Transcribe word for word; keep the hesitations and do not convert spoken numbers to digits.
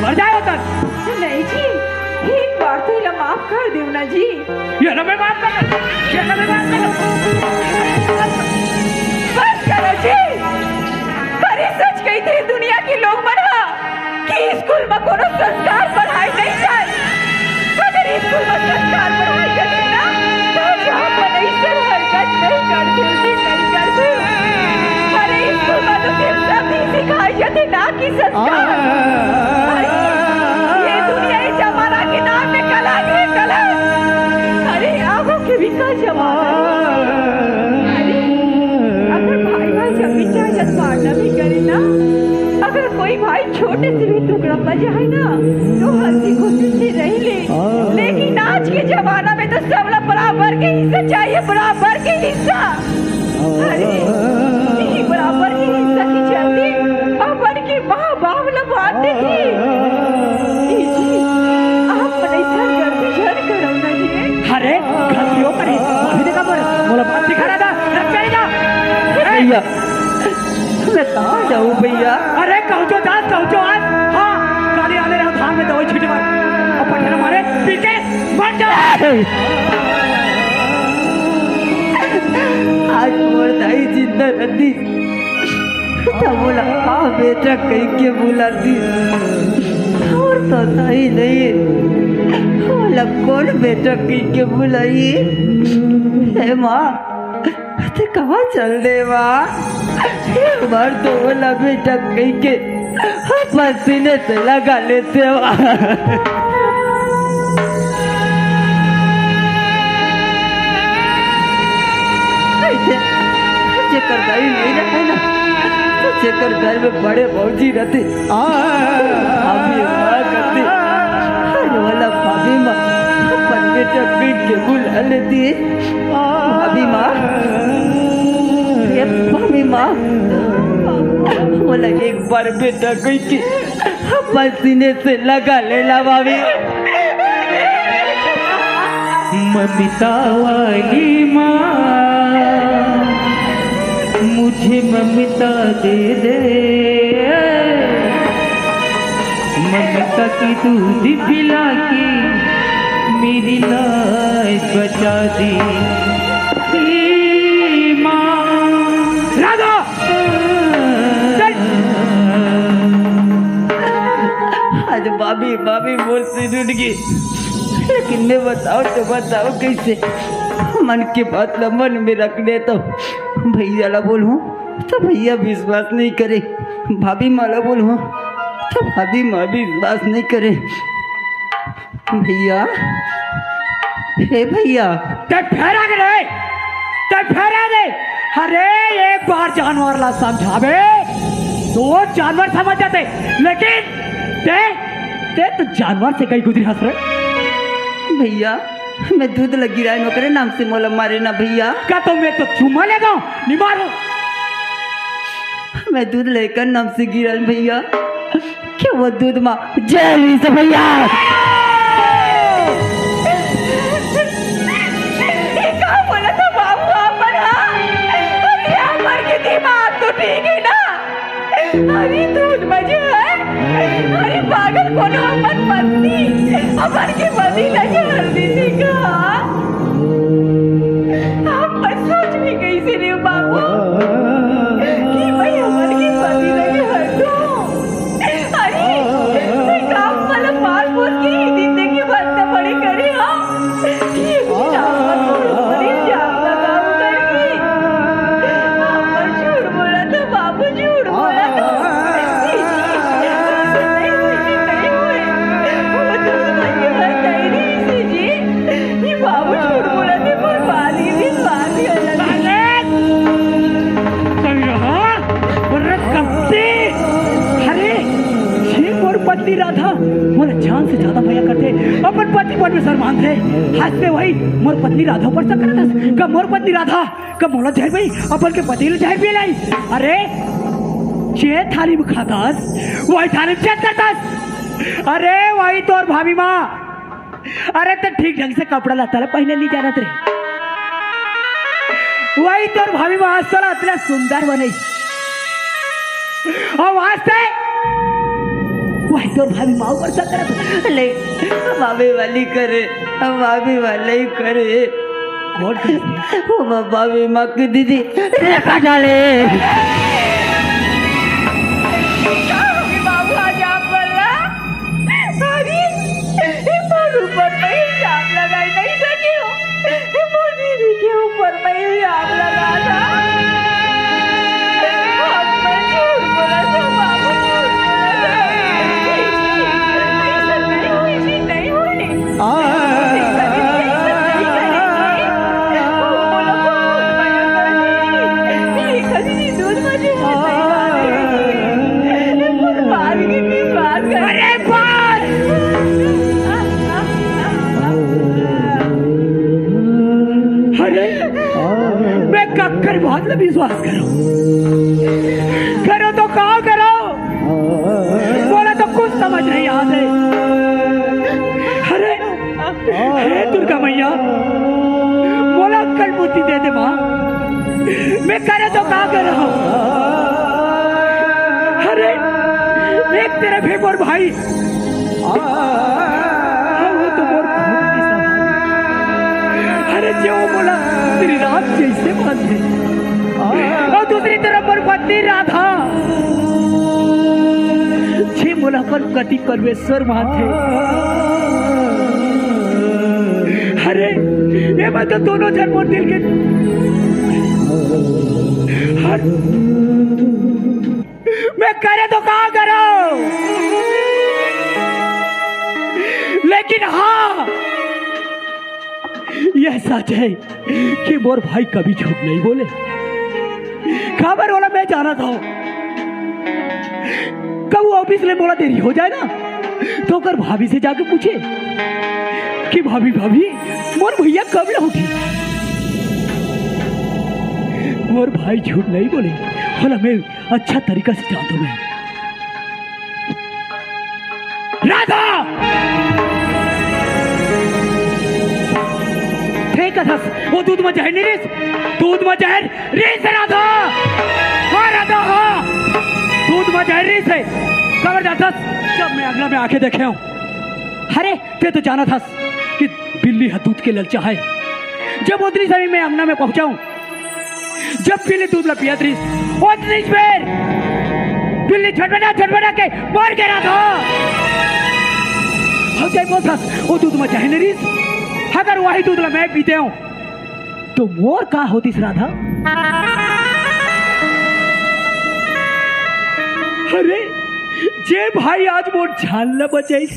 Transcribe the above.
मर जाए होता। नहीं जी, एक बार तो इला माफ कर देव ना जी। ये ना मैं माफ कर, ये ना मैं माफ कर। बस करो जी। अरे सच कही थे दुनिया के लोग मन हा कि स्कूल में कोनो संस्कार पढ़ाए नहीं जाए। अगर स्कूल में संस्कार पढ़ाए जाते ना, तो जहाँ पर ऐसा हरकत नहीं करते, नहीं करते। अरे स्कूल में तो सिर्फ सब ही सिखाए जाते ना कि संस्कार। अरे, ये दुनिया, ये जमाना के नाम में कलंक है, कलंक। अरे, आगू के भी का जमाना है। अरे, अगर भाई भाई जब भी चाहे जब मारना भी करे ना, अगर कोई भाई छोटे से भी टुकड़ा बजा है ना, तो हंसी खुशी से रह ले। लेकिन आज के जमाना में तो सबला बराबर के हिस्सा चाहिए, बराबर के हिस्सा। अरे, ये बराबर के हिस्सा की चलती अपन के माँ बाप ला बांट देती। ए जी, आप मन ऐसा गलती झन करव ना जी। अरे, गलतियों करे, अभी देखा पर, मोला बात सिखा रहा था, रख जाएगा। भैया, मैं कहाँ जाऊँ भैया? अरे, कहूँ जो दास, कहूँ जो आज, हाँ, काली आले रहा धान में दवाई छीटे मार, और पठेला मारे, पीटे, मर जा। आज मोर दाई जिंदा रहती, त मोला का बेटा कहि के बुलाती? और तो दाई नहीं, मोला कौन बेटा कहि के बुलाई? हे माँ, ते कहाँ चल दे माँ? एक बार तो मोला बेटा कहि के अपन सीने से लगा लेते हो। ऐसे जेकर दाई नहीं रहे ना, जेकर घर में बड़े भौजी रहते, भाभी माँ करते, हर वाला भाभी माँ अपन बेटा पीट के बुला लेती। भाभी माँ, हे भाभी माँ, बोला एक बार बेटा कहि के अपन सीने से लगा लेला भाभी। ममता वाली माँ, मुझे ममता दे दे। ममता की दूध पिला के मेरी लाज बचा दी। हे माँ। राधा! चल! आज भाभी, भाभी मोर से जुड़ गई। लेकिन मैं बताओ तो बताओ कैसे? मन के बात ला मन में रख ले तो भैया ला बोलूं तो भैया विश्वास नहीं करे, भाभी माँ ला बोलूं तो भाभी माँ विश्वास नहीं करे। भैया, हे भैया। ते फेर आ गे रे, ते फेर आ गे। अरे, एक बार जानवर ला समझाबे, तो जानवर समझ जाते, लेकिन ते, ते तो जानवर से कहीं गुजरी हस रे। भैया, मैं दूध ला गिराए नोकरे नाम से मोला मारे ना भैया। का तो मैं तो चुम्मा लेगा, नहीं मारो। मैं दूध लेकर नाम से गिरन भैया, क्या वो दूध माँ जहर मिस भैया। ये का बोला था बाबू आप मन, हाँ? अरे, हमर के दिमाग तो ठीक है ना? अरे, दूध में जहर। अरे, पागल कोनो अपन पत्नी, अपन के पति ला जहर दे देगा। आप मन सोच भी कैसे रहे हो बाबू कि भाई हमर के पति ला जहर दो? अरे, मैं काम वाला पाल पोस के ही दिन देखे भत्ता पड़े करे हो। ये भी काम मत करो, अरे, जाओ ना काम करके। आप मन झूठ बोला था बाबू, झूठ बोला था। जी, जी, ऐसे नहीं हुए, जी, नहीं हुए। वो तो मुझे बताई नहीं थी, जी। ये बाबू झूठ बोला था, पर बात ही नहीं, बात ही अलग है। कहीं रहा, अरे कब से? अरे, ये मोर पत्नी राधा मोला जान से ज्यादा मया करथे, अपन पति परमेश्वर मानथे। हंसते वही मोर पत्नी राधा ऊपर शक करत हस। का मोर पत्नी राधा का मोला जहर पी, अपन के पति ला जहर पी लाई? अरे, जे थाली में खाथस, वही थाली में छेद करथस। अरे, वही तोर भाभी माँ। अरे, ते ठीक ढंग से कपड़ा लत्ता ला पहने नहीं जानत रे। वही तोर भाभी माँ आज तोला अतना सुंदर बनई। अउ आज ते वही तोर भाभी माँ ऊपर शक करत हे। ले, भाभी वाली करे, भाभी वाली करे। कौन करे? वो माँ भाभी माँ की दीदी रेखा डाले। बाबू आज आप बोला। अरे, ये मोर ऊपर में इल्जाम लगाई नहीं सके हो। ये मोर दीदी के ऊपर में इल्जाम लगा था। आज मैं झूठ बोला था, बाबू, झूठ बोला था। ऐसा नहीं हुई, ऐसा नहीं हुई। ऐसा नहीं करेंगे, ऐसा नहीं करेंगे। बोलो, बोलो, बोलो, बोलो। ये कभी नहीं दूध मुझे नहीं मारेगी। ये मोर मार के भी मार कर अरे बात। अरे, मैं कक्कर बहुत विश्वास करो। करो तो का करो? बोला तो कुछ समझ नहीं आते। अरे, हे दुर्गा मैया, मोला अक्कल बुद्धि दे दे माँ। मैं करे तो का करो? अरे, एक तरफ हे मोर भाई, हाँ, वो तो मोर खून के समान। अरे, जे वो मोला श्री राम जैसे मानथे। और दूसरी तरफ मोर पत्नी राधा, जे मोला अपन पति परमेश्वर मानथे। अरे, ये मैं तो दोनों झन मोर दिल के हर मैं करे तो का करो, लेकिन हाँ, यह सच है कि मोर भाई कभी झूठ नहीं बोले। काबर ओला मैं जानत हूँ, कब वो ऑफिस ले मोला देरी हो जाए ना, तो ओकर भाभी से जाके पूछे कि भाभी, भाभी, मोर भैया कब लौटी? मोर भाई झूठ नहीं बोले, ओला मैं अच्छा तरीका से जानत हूँ मैं। राधा! ठीक कथस, वो दूध में जहर नहीं रिस, दूध में जहर रिस राधा। हाँ राधा, हाँ, दूध में जहर रिस हे। काबर जानथस, जब मैं अंगना में आके देखे हूँ। अरे, ते तो जानथस कि बिल्ली ह दूध के ललचा है। जब ओतनी समी मैं अंगना में पहुंचाऊं, जब बिल्ली दूध ला पियत रिस, ओतनी बेर बिल्ली छटपटा छटपटा के मर गे राधा। हो जाए बोलथस, वो दूध में जहर नहीं रिस, अगर वही दूध ला मैं पीते हूँ, तो मोर का होतिस राधा? अरे, जे भाई आज मोर जान ला बचाइस,